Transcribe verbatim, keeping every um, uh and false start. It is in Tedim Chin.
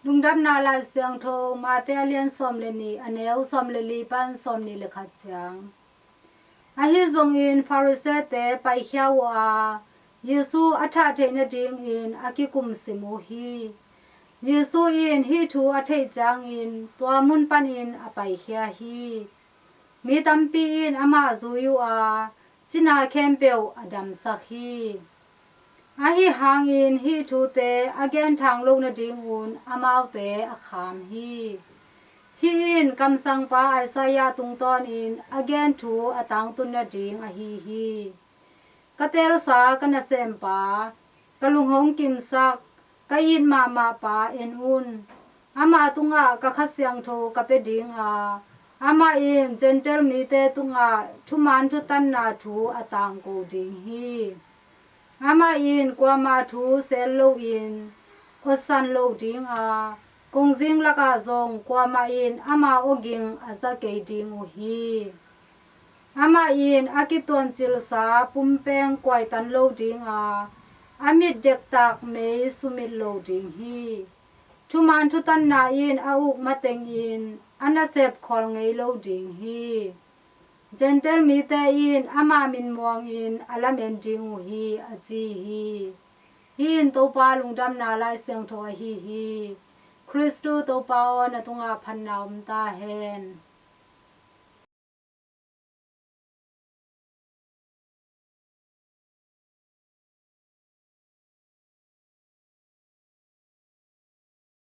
Lungdamna Lai Siangtho Mate a lian sawm le nih, a neu sawm le li pan sawm nih le khat ciang. Ahi zongin Pharisee-te paikhia uh a, Jesu a thah theih nadingin a kikumsim uh hi. Jesu in hih thu a theih ciangin tua mun panin a paikhia hi. Mi tampi in amah zui uh a, cina khempeuh a damsak hi. Ahi hangin hih thute a genthang loh nadingun amaute a kham hi. Hih in kamsangpa Isaiah tungtawnin a gen thu a tangtun nading ahi hi. Ka teelsa ka nasempa, ka lung hong kimsak, ka it mahmah pa en un. Amah tungah ka Kha Siangtho ka pia ding a, amah in Gentile mite tungah thuman thutanna thu a tangko ding hi. Amah in kuama thu sel loin otsan lo ding a, kongzing lakah zong kuamah in ama awging a za kei ding uh hi. Amah in a kituancilsa pumpeng kuaitan lo ding a, a mit dektak mei sumit lo ding hi. Thuman thutanna in a uk matengin a nasep khawl ngei lo ding hi. Gentile mite in amah min muangin a lamen ding uh hi, a ci hi. Hih in Topa Lungdamna Lai Siangtho ahi hi. Khristu Topa aw, na tungah phatna om ta hen.